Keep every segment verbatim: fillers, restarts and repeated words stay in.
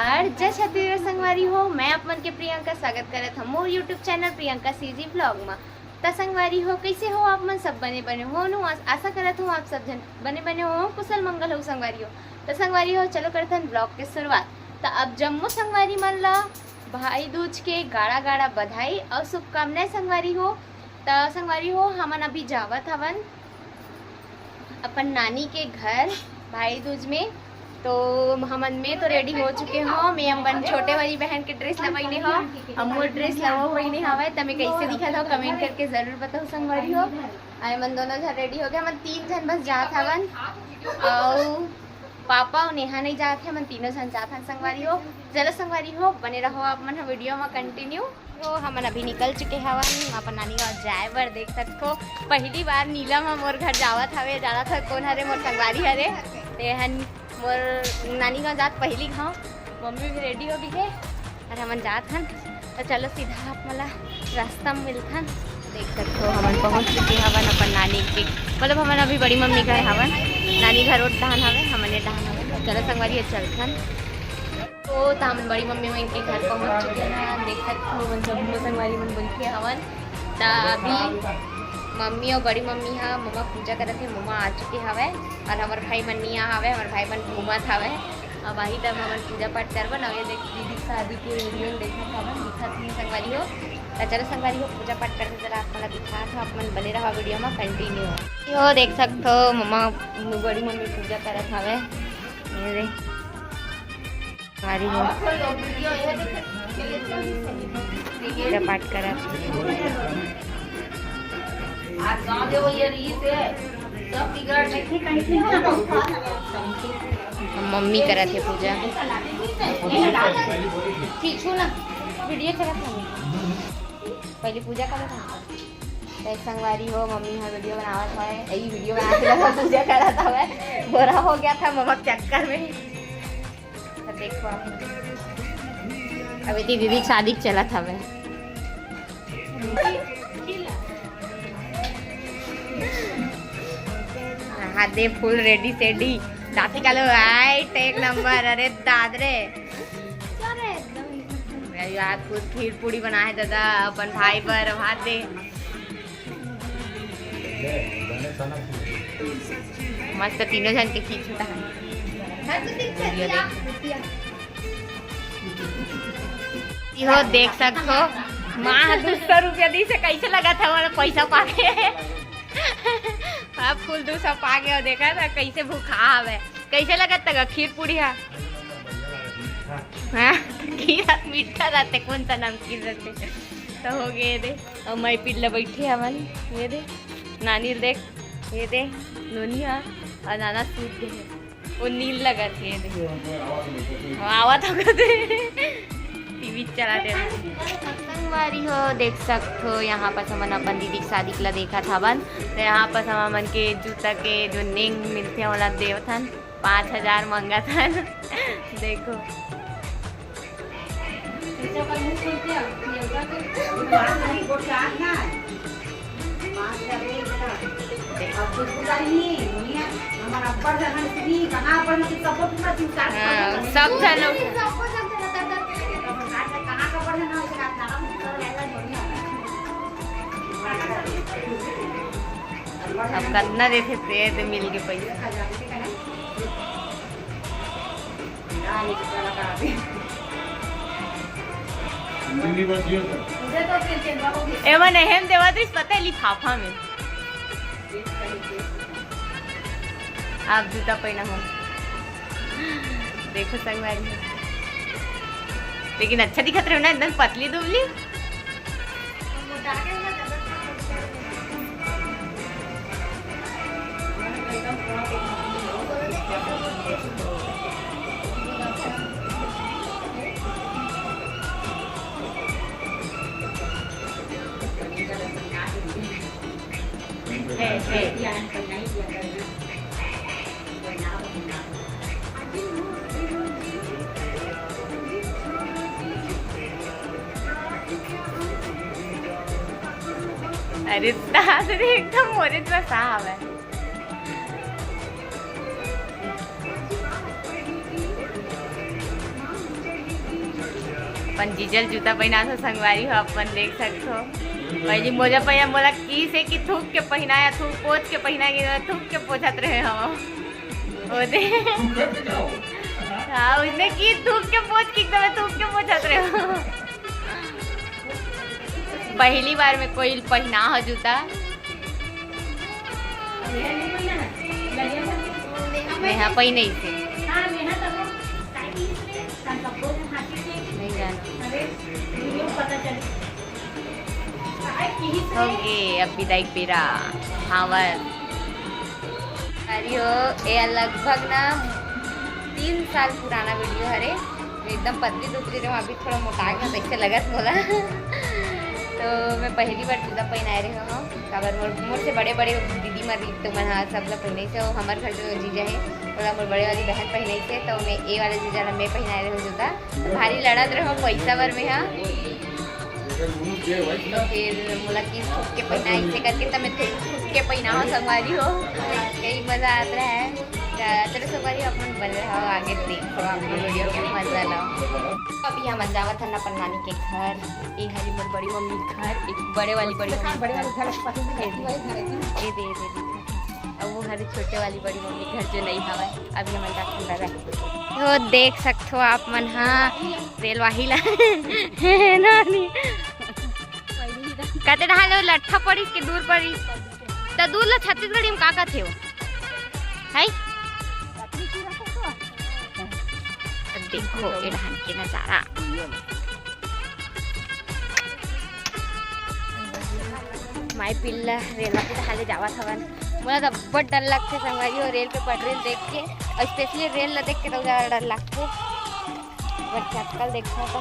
और जय छत्तीसगढ़ संगवारी हो, मैं आप मन के प्रियंका स्वागत करत हूँ मोर YouTube channel Priyanka CG blog में। त संगवारी हो, कैसे हो आप मन? सब बने बने हो नु? आस-, आशा करत हूँ आप सब झन बने बने हो, कुशल मंगल हो संगवारी हो। त संगवारी हो, चलो करथन ब्लॉग के शुरुआत। त अब जम्मो संगवारी मन ला भाई दूज के गाड़ा गाड़ा बधाई और शुभकामनाएं संगवारी हो। त संगवारी हो, हमन अभी जावत हवन अपन नानी के घर भाई दूज में। तो हमन में तो रेडी हो चुके हो। मैं अपन छोटे वाली बहन के ड्रेस ला पहिने हो, अब मोर ड्रेस ला वो पहिने हवय। त मैं कैसे दिखत हो, कमेंट करके जरूर बताओ संगवारी हो। अरे मन दोनों झन रेडी हो गए, हमन तीन झन बस जात हवन। अउ पापा अउ नेहा नहीं जात हे, हमन तीनों झन जात हन संगवारी हो। चलो संगवारी हो, बने रहो आप मन ह वीडियो में कंटिन्यू। तो हमन अभी निकल चुके हवन अपन नानी गाँव जाए बर। देख सकथो, पहली बार नीलम ह मोर घर जावत हवे, जानत हव कोन हरे, मोर संगवारी हरे। ते हन मोर नानी गाँव जात पहली घाव। मम्मी भी रेडी हो गई है और हमन जात हन। तो चलो सीधा आप मला रास्ता में मिलथन। देख सकथो, हमन पहुंच चुके हवन अपन नानी के, मतलब हमन अभी बड़ी मम्मी घर हवन, नानी घर ओ डहान हवे, हमन ए डहान हवन। चलो संगवारी हो, चलथन। तो, त हमन बड़ी मम्मी मन के घर पहुंच चुके हैं। देख सकत हो, हमन सब संगवारी मन बइठे हवन। त अभी मम्मी और बड़ी मम्मी हा ममा पूजा करत हे, ममा आ चुके हवे और हमर भाई मन नहीं आ हवे, हमर भाई मन घूमत हवे। अब आही तब हमन पूजा पाठ करबो ना। ये देख, दीदी शादी के वीडियो में देखत हवन, दिखत नहीं संगवारी हो। त चलो संगवारी हो, पूजा पाठ करते जरा आप मन ला दिखात हो, आप मन बने रहो वीडियो में कंटिन्यू। यो देख सकत हो, ममा, बड़ी मम्मी पूजा करत हवे। ये देख। संगवारी हो, पूजा पाठ करत। मम्मी करत हे पूजा। खींचू ना, वीडियो चलत हे। पहले पूजा करत हे। त संगवारी हो, मम्मी ह वीडियो बनावत हवे, यही वीडियो बनावत हवे, पूजा करत हवे। बोरा हो गया था ममा के चक्कर में। त देखो आप, अभी ती दीदी के शादी के चलत हवे। हाँ दे, फुल रेडी सेडी। दादी कालो, राइट, एक नंबर। अरे दादरे, अरे यार, खुद खीर पूड़ी बनाए दादा अपन भाई बर, भात दे। मस्त तीनों झन के खींचता है। इहो देख सकत हो, माँ दू सौ रुपया दी से कैसे लगत हे, हमारा पैसा पाके। अब फुल दू सौ पाके और देखा था कैसे भूखा हवे। कैसे लगत तक खीर पूड़ी हा? हाँ, खीर हा मीठा रहते, कौन सा नमकीन रहते। तो हो गए दे, और मैं पिल्ला बैठे हवन, ये दे, नानी देख, ये दे, नोनी हा, और नाना सूत गए, वो नील लगत हे, ये दे। हाँ, आवत हो कदे। टीवी चला दे। संगवारी हो, देख सकत हो, यहाँ पर हमन अपन दीदी के शादी के ला देखत हवन। तो यहाँ पर हमन के जूता के जो नेंग मिलथे, ओला देवत हन, पाँच हजार मंगत हन। देखो। हाँ, सब झन लोग। अब कतना देथे ते, ते मिल के पैसा। एमन एहन देवत रिस पता है लिफाफा में। आप जूता पहना हो, देखो संगवारी, लेकिन अच्छा दिखत रहे हो ना, एकदम पतली दुबली। अरे दादा रे, एकदम मोरे जैसा हवे। अपन जीजल जूता पहिनात हो संगवारी हो, अपन देख सकत हो। पहली मोजा पहिना, मोला किसे कि थूक के पहिनाया, थूक पोछ के पहिना के, थूक के पोछत रहे हम। वो दे। हाँ, उसने की थूक के पोछ के एकदम थूक के पोछत रहे हो। पहली बार में कोई पहिना हो जूता। नेहा पहिने से। नहीं जानती। ओके, अब विदाई के बेरा। हावर। अरे हो, ये लगभग ना तीन साल पुराना वीडियो हरे। मैं एकदम पतली दुबली रहे, अभी थोड़ा मोटा गया, तैसे लगत मोला। तो मैं पहली बार जूता पहिनाए रहे हूँ, काबर मोर, मोर से बड़े बड़े दीदी मन, तो मन हा सब ला पहिनाइस हे। हमर घर जो जीजा हे, ओला मोर बड़े वाली बहन पहिनाइस हे, तो मैं ए वाले जीजा ला मैं पहिनाए रहे हूँ जूता। तो भारी लड़त रहे हूँ पैसा बर में हा। तो फिर मोला किस थूक के पहिनाइस हे करके, तो मैं थूक के पहिनावा संगवारी हो, यही मजा आता है। तो चलो संगवारी, अपन बने रहो, आगे देखो, अपन वीडियो के मजा लो। अभी हमन जावत हन अपन नानी के घर। ये हरी मोर बड़ी मम्मी के घर, एक बड़े वाली बड़ी मम्मी के घर। ये दे, ये दे, ये दे। अब वो हरी छोटे वाली बड़ी मम्मी के घर जो नहीं हवा, अभी हमन जात हन दादा। तो देख सकत हो आप मन, हाँ, रेलवाही ला। नानी। कते डहान ले लट्ठा पड़िस के दूर पड़िस? त दूर ला छत्तीसगढ़ी में का कथे हो? है? अब देखो ए डहान के नजारा। माई पिल्ला रेलवाही डहान ले जावत हवन। मोला तो अब्बड़ डर लगथे संगवारी हो, रेल के पटरी ल देख के, और स्पेशली रेल ला देख के तो ज्यादा डर लगथे। बट चक्कर देखो तो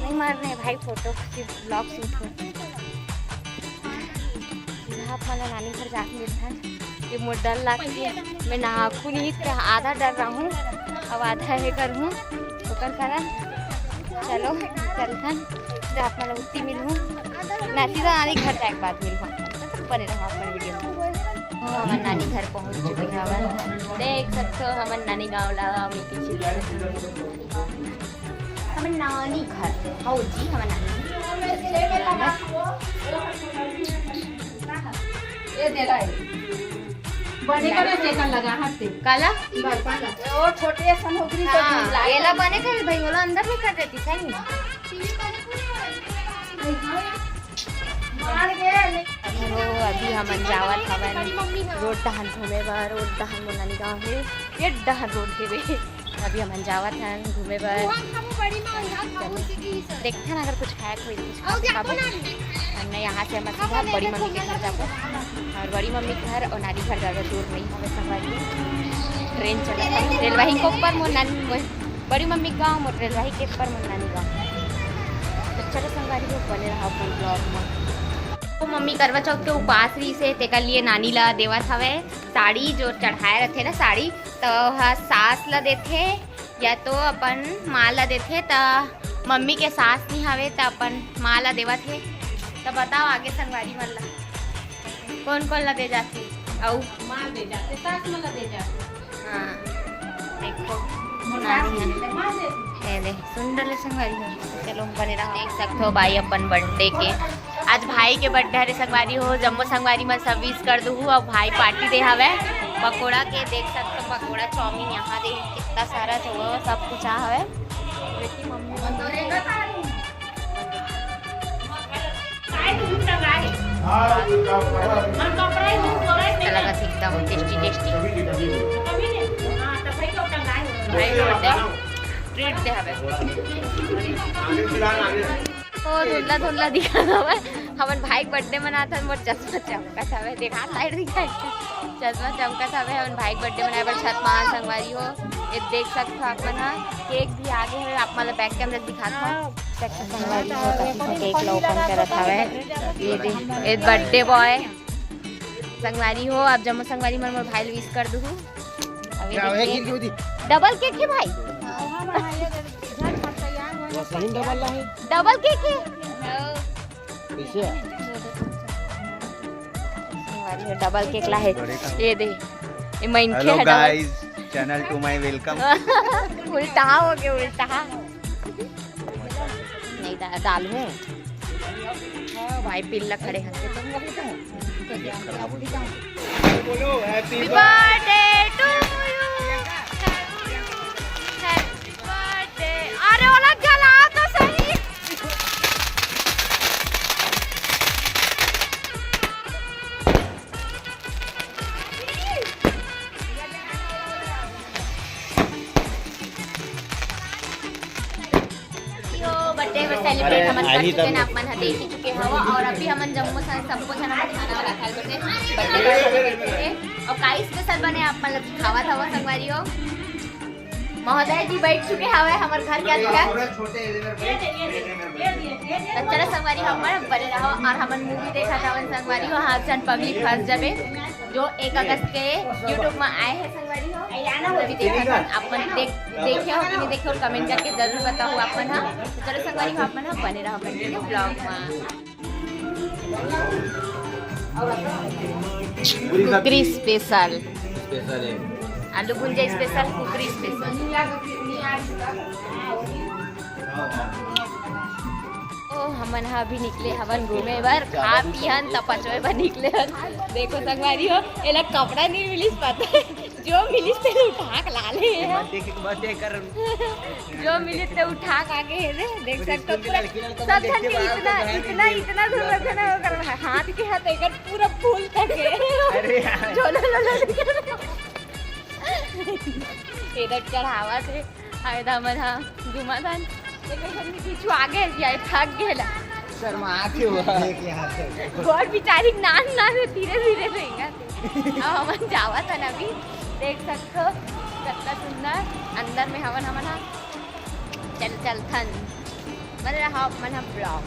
नहीं मारने भाई, फोटो सिर्फ ब्लॉग शूट हो। सीधा आप मन ला नानी घर जाके मिलथन। ये मोर डर लागथे, मैं नहाखू नहीं, तो आधा डर रहूँ, अब आधा हे करहूँ, ओकर कारण चलो चलथन, तो आप मन ला उत्ती मिलहूँ। नाती तो नानी घर जाए के बाद मिलहूँ, बने रहो अपन वीडियो में। हमन नानी घर पहुँच चुके हवन, देख सकते हो हमन नानी गाँव ला, हमन नानी घर, हौ जी, हमन नानी घर। ये दे रहा है। बने का ना जेकर लगा हाथ से। काला? बस, बस। वो छोटे असन हो गई तो हाँ, ला- एला बने कर भाई, ओला अंदर में कर देती, सही में। मार गए। अभी हो, अभी हमन जावत हवन रोड डहान घूमे बर, रोड डहान मोर नानी गाँव हे, ये डहान रोड हे बे। अभी हमन जावत हन घूमे बर। देखथन अगर कुछ खाए के होई तो कुछ खा के खाबो। और नहीं, यहाँ से हम सीधा बड़ी मम्मी के घर जाबो। और बड़ी मम्मी के घर और नानी घर ज्यादा दूर नहीं हवे संगवारी। ट्रेन चलत हे रेलवाही के ऊपर मोर नानी, मोर बड़ी मम्मी के गाँव, मोर रेलवाही के ऊपर मोर नानी गाँव। तो चलो संगवारी हो, बने रहो अपन ब्लॉग में। तो मम्मी करवा चौथ के उपास रहिसे, तेकर लिए नानी ला देवत हवे साड़ी, जो चढ़ाए रथे ना साड़ी, तो ओह सास ला देथे या तो अपन माँ ला देथे। त मम्मी के सास नहीं हवे त अपन माँ ला देवत हे। त बताओ आगे संगवारी मन ला कौन कौन ला दे जाथे? अउ माँ दे जाथे, सास मन ला दे जाथे। हाँ, देखो, मोर नानी सास हे। दे, माँ दे। ए दे, सुन डले संगवारी हो। चलो, बने रहो। देख सकते हो भाई अपन बर्थडे के, आज भाई के बर्थडे हरे संगवारी हो, जम्मो संगवारी मन सब विश कर दूहू। अब भाई पार्टी दे हवे पकोड़ा के, देख सकते हो पकोड़ा, चाउमीन यहाँ दे, कितना सारा चाउमीन, सब कुछ आ हवे। लगत हे एकदम टेस्टी टेस्टी। भाई के बर्थडे ट्रीट दे हवे। ओ धुंधला धुंधला दिखत हवय। हमन भाई के बर्थडे मनात हन, मोर चश्मा चमकत हवय, देखा लाइट दिखाई, चश्मा चमकत हवय। हमन भाई के बर्थडे मनाए बर छत मा हन संगवारी हो। ये देख सकत हो आप मन ह, केक भी आगे हवय, आप मन ल बैक कैमरा दिखात हव। देख सकत हो संगवारी हो, कति ह केक ल ओपन करत हवय। ये दे, ये बर्थडे बॉय संगवारी हो, आप जम्मो संगवारी मन मोर भाई ल विश कर दूहू। अब ये देखिए। डबल केक हे भाई। सही डबल ला है। डबल केक हे। कैसे है? डबल केक ला है। ये दे, ये मैं इनके हेलो है double. Guys, channel to my welcome। उल्टा हो गया, उल्टा। डालहूं। भाई पिल्ला खड़े हैं। Happy birthday to you। Happy birthday। अरे ओला जला तो सही। यो birthday सेलिब्रेट हमन कर चुके हैं, आप मन ह देख ही चुके हव। और अभी हमन जम्मो सन सबको झन हमन खाना वाला खाए बर birthday सेलिब्रेट करके और का स्पेशल बने आप मन ल खावत हव संगवारी हो। महोदय जी बैठ चुके हवे हमर घर के अंदर। तो चलो संगवारी हो, हमर बने रहो और हमन मूवी देखत हवन संगवारी हो। हाँ, झन पब्लिक फंस जबे जो एक अगस्त के YouTube में आए हैं संगवारी हो। अभी देखत हन, आप मन देख देखे हो कि नहीं देखे हो, कमेंट करके जरूर बताओ आप मन। हाँ, तो चलो संगवारी हो, आप मन बने रहो कंटिन्यू ब्लॉग में। कुकरी स्पेशल। स्पेशल है। आलू भुंजा स्पेशल, कुकरी स्पेशल। ओ, हमन ह अभी निकले हवन घूमे बर, खा पी हन त पचोए बर निकले हन। देखो संगवारी हो, एला कपड़ा नहीं मिलिस, पता है, जो मिलिस ते उठा के ला ले हे। जो मिलिस ते उठा के आगे हे रे, देख सकते हो पूरा सब झन के इतना इतना इतना दूर रखे ना, ओकर हाथ के हाथ एकर पूरा फूल तक है। अरे यार। झोला लोला। एदर चढ़ावा से फायदा मन हा घुमा धान। एकर घर में पीछू आगे है, थक गेला। शर्मा के हुआ। गोर बिचारी नान नान है, धीरे धीरे रहेगा। अब हमन जावत हन अभी, देख सकथो कतना सुंदर अंदर में हवन हमन हा। चल चलथन, बने रहा आप मन हम ब्लॉग।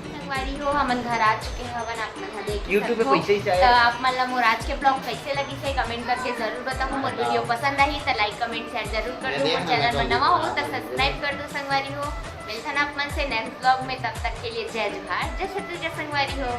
संगवारी हो, हमन घर आ चुके हवन, आप मन ह देख ही YouTube पे सकथो। पैसे ही चाहे। त आप मन ला मोर आज के ब्लॉग कैसे लगिस हे कमेंट करके जरूर बताओ। मोर वीडियो पसंद आही त लाइक कमेंट शेयर जरूर कर दो। मोर चैनल में नवा हो त सब्सक्राइब कर दो संगवारी हो। मिलथन आप मन से नेक्स्ट ब्लॉग में, तब तक के लिए जय जोहार, जय छत्तीसगढ़ संगवारी हो।